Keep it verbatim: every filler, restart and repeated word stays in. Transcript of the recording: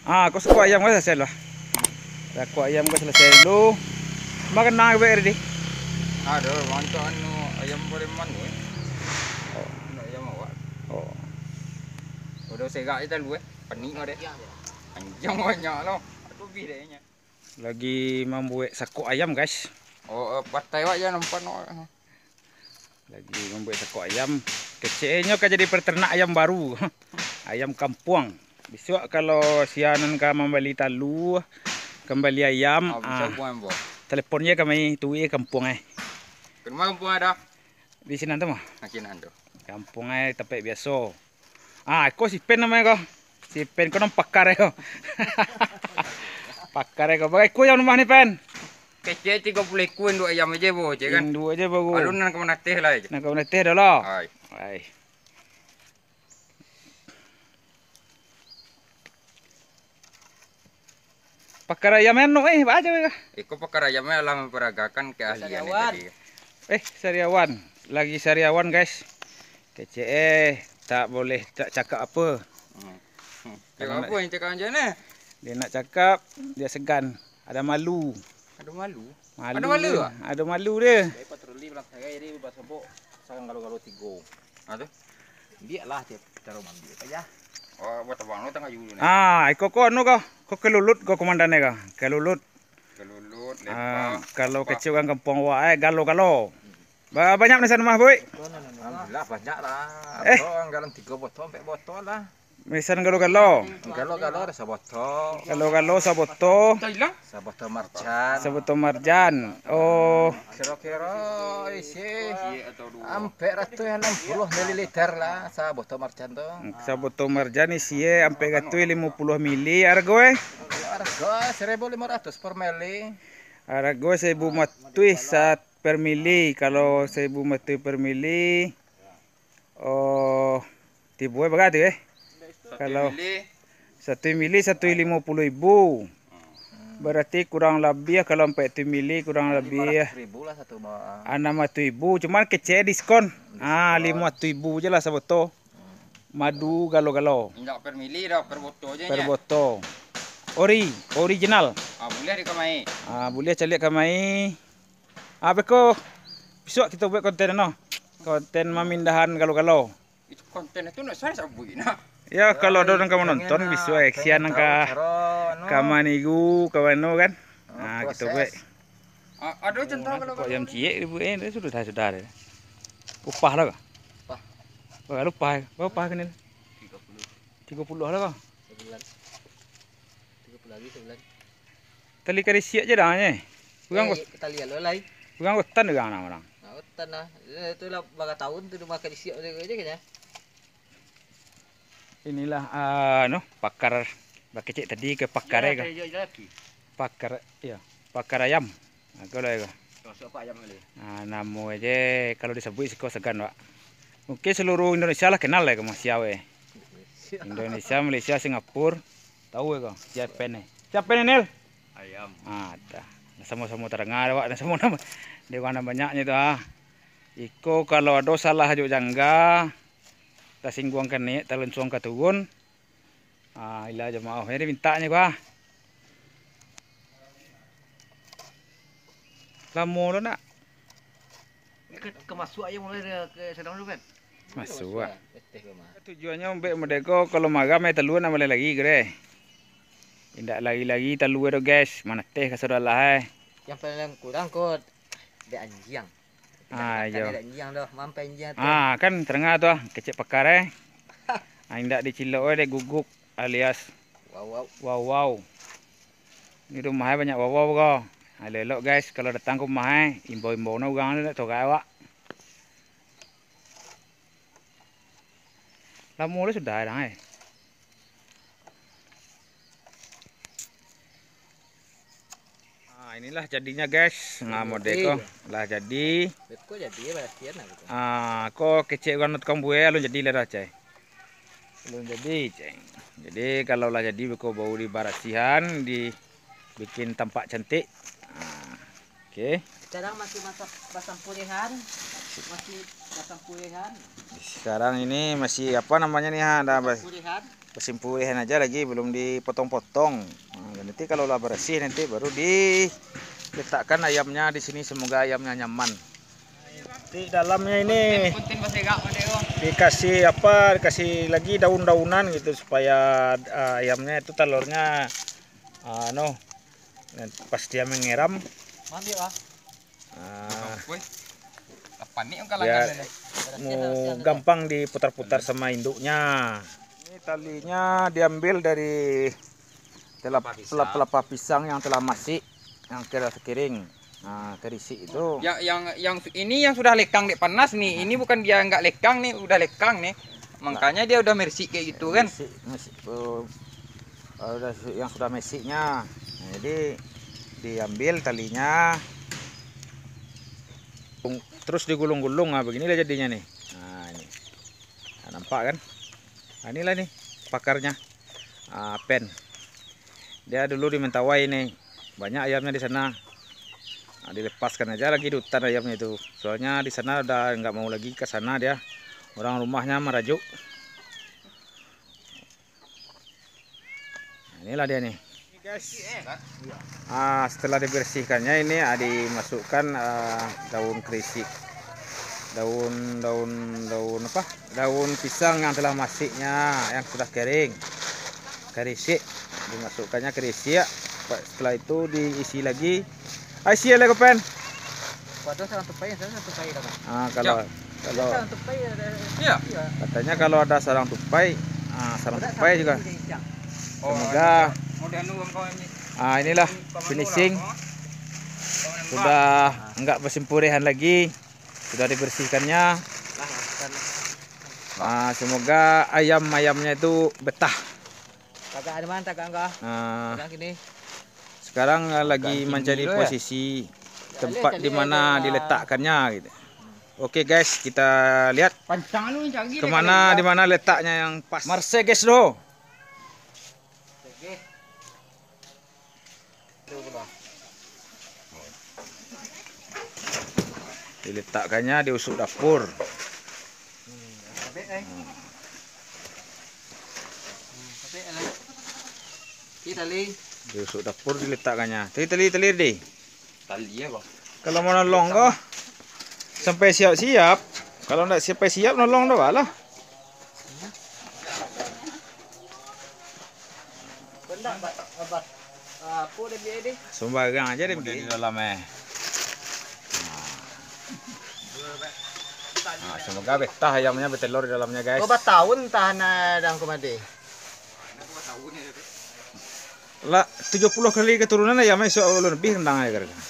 Ah, ko sakok ayam ko salasai lah. Sakok ayam ko salasai dulu. Makan nang bek tadi. Ado, mantap anu ayam Palembang tu, eh. Oh. Anu ayam awak. Oh. Udah segak je talu, eh. Panik kau deh. Anjiang banyak lah. Aduh, lebih deh nya. Lagi mambuek sakok ayam, guys. Oh, eh, patai awak je nampak no. Lagi mambuek sakok ayam. Keceknyo ka jadi peternak ayam baru. Ayam kampuang. Bisuak kalau sia nan ka mambali talu, ka mambali ayam, ah, bisa ah, hubungan, Bo. Telepon je kami, tu je kampuang eh. Ka ma kampuang ado? Di sinan tu mah. Di sinan tu. Kampuang eh, tampek biaso. Ah, iko si Pen namonyo ko. Si Pen ko nan pakar ko. Pakar ko. Bagai iko ayam rumah ni, Pen. Kecek tigo puluah ikua induak ayam aja, Bo, je kan? Induak aja, Bo. Alun nan ka manateh lah, je. Nan ka manateh dah lah. Ai. Ai. Pakar ayam anu, eh, ba aja, eh. Iko pakar ayam lah mamparagakan keahlian sariawan tadi. Eh, sariawan. Lagi sariawan, guys. Kecek, eh, tak boleh tak cakap apa. Hmm. Hmm. Kalau cakap nak apa yang cakap macam mana? Dia nak cakap, dia segan. Ada malu. Ada malu? Malu dia. Ada malu dia. Jadi patroli malam sagai, jadi basobok sarang galo-galo tigo. Ha, tu? Biaklah caro maambiak saja. Oh, buat abang lo tangah julu ni. Ah, iko ko anu ko. Ko kalulut ko komandan ko. Kalulut. Kalulut, ah, lepah, kalau lepah. Kecek urang kampuang awak, eh, galo-galo. Ba-, banyak nisan rumah, Boy? Alhamdulillah, banyak lah. Eh. Abang, dalam tigo botol, ampek botol lah. Nisan galo-galo. Galo-galo ada saboto. Galo-galo saboto. Saboto marjan. Saboto marjan. Oh. Kiro-kiro isi ampek ratuih anam puluah mililiter lah saboto marjan tu. Saboto marjan isi ampek ratuih limo puluah mili. Argo eh? Argo seribu lima ratus per mili. Argo seribu lima ratuih sat per mili. Kalau seribu lima ratuih per mili, oh, tibo eh, bara tu eh? Kalau satu mili, satu limo puluah ribu. Berarti kurang labiah kalau ampek ratuih mili, kurang labiah lima ratuih ribu lah satu ba-, ah, anam ratuih ribu. Cuman kecek diskon. Ah, limo ratuih ribu je lah saboto. Madu galo-galo. Indak per mili dah, per boto je. Per boto. Ori, original. Ah, buliah di kamai. Ah, buliah caliak kamai. Ah, beko, bisuak kito buek konten no. Konten mamindahan galo-galo. Itu konten itu nak saya sabuik nak. Ya, kalau ado urang ka manonton, bisuak eh, sia nan ka, ka maniru, ka mano kan. Ah, kito buek. Ah, ado contoh kalau kok ayam ciek dibuek eh, sudah, sudah. Upah lah kah? Upah. Bara upah, bara upah kini? Tigo puluah. Tigo puluah lah kah? Sabulan. Tigo puluah lagi sabulan. Tali karisiak je dah, eh. Urang eh, ko-, tali alo lai. Urang kotan urang nah, urang. Nah, kotan lah. Eh, tu lah bara taun tu rumah karisiak tu je kayaknya. Inilah, ah, anu, pakar bakecek tadi ke pakar eh, ka. Pakar, iya, pakar ayam. Nah, ko lah, ko. Masuk apa ayam tadi? Ah, namo je kalau disabuik siko sagan, Pak. Mungkin seluruh Indonesia lah kenal lah ka Sia eh. Indonesia, Malaysia, Singapura, tahu eh ko. Sia Pen eh. Sia Pen eh, Nel? Ayam. Ah, dah. Dah samo-samo tadanga, Pak. Dah samo nama. Dia urang nan banyaknyo tu, ah. Iko kalau ado salah jo jangga, tasingguang ka naiak, talansuang ka turun. Ah, ilah jo maoh. Jadi mintaknyo ko, ah. Lamo lo nak. Ka, ka masuak aja mulai dari ka sadang tu kan? Masuak. Tujuannyo ambek mode ko, kalau maram eh talua nak balai lagi ko deh. Indak lagi-lagi talua tu, guys. Manateh ka sudah lah eh. Yang paling kurang ko dek anjiang. Ah, iyo. Makan dek anjiang tu, mampek anjiang tu. Ah, kan tadanga tu ah, kecek pakar eh. Ah, indak dicilok eh dek guguk alias wawau. Wawau. Di rumah eh banyak wawau ko. Ah, elok-elok guys, kalau datang ka rumah eh, imbau-imbau no urang tu nak torak awak. Lamo lo sudah dang eh. Ah, inilah jadinyo, guys. Nah, mode ko lah jadi. Beko jadi, latihan lah gitu. Ah, ko kecek urang tukang buek, alun jadi lah dah, cai. Alun jadi, cai. Jadi, kalau lah jadi, beko baru dibarasihan, dibikin tampak cantik. Ah, oke. Sekarang masih masak basam purehan, masih basam purehan. Sekarang ini masih apa namanya nih, ha, dah bas- Basam purehan. Basimpurihan aja lagi, belum dipotong-potong. Nah, nanti kalau lah bersih, nanti baru diletakkan ayamnya di sini. Semoga ayamnya nyaman. Di dalamnya ini dikasih apa, dikasih lagi daun-daunan gitu, supaya, ah, ayamnya itu telurnya, ah, anu, pas dia mengeram, ah, biar mu gampang diputar-putar sama induknya. Ini talinya diambil dari tela-, pelah-, pelah pisang yang telah masik, yang kira kering. Nah, kerisik itu. Ya, yang, yang su-, ini yang sudah lekang dek panas nih. Ini bukan dia nggak lekang nih, udah lekang nih. Makanya dia udah merisik kayak gitu kan. Merisik, merisik. Oh, kalau udah su-, yang sudah merisiknya. Nah, jadi diambil talinya, terus digulung-gulung. Nah, beginilah jadinya nih. Nah, ini. Nah, nampak kan? Nah, inilah nih pakarnya. Ah, pen. Dia dulu di Mentawai nih. Banyak ayamnya di sana. Nah, dilepaskan aja lagi di hutan ayamnya itu. Soalnya di sana udah nggak mau lagi ke sana dia. Orang rumahnya marajuk. Nah, inilah dia nih. Guys. Ah, setelah dibersihkannya ini, ah, dimasukkan, ah, daun kerisik. Daun, daun, daun apa? Daun pisang yang telah masiknya, yang sudah kering. Kerisik. Dimasukkannya kerisik. Setelah itu diisi lagi. Ah, isi lagi, Pen. Waduh, sarang tupai, sarang tupai dah, Bang. Ah, kalau, kalau sarang tupai ada. Iya. Katanya kalau ada sarang tupai, ah, sarang tupai juga. Semoga. Ah, inilah finishing. Sudah enggak basimpurihan lagi. Sudah dibersihkannya. Ah, semoga ayam-ayamnya itu betah. Tagak di mana tagak enggak? Ah. Tagak gini. Sekarang, ah, lagi mancari posisi tempat di mana diletakkannya gitu. Oke guys, kita lihat kemana, di mana letaknya yang pas. Mercedes do. Diletakkannya di usuk dapur. Di usuk dapur diletakkannya. Tali, tali, tali, di. Tali ya, Bang. Kalau mau nolong ko, sampai siap-siap. Kalau ndak sampai siap, nolong dah lah. Sembarang aja deh di dalam, eh. Nah. Nah, semoga betah ayamnya, betelur di dalamnya, guys. Berapa tahun tahan, eh, dalam kemari? Lah, tujuh puluh kali keturunan ayam, eh, so, lebih rendang aja, kira-kira.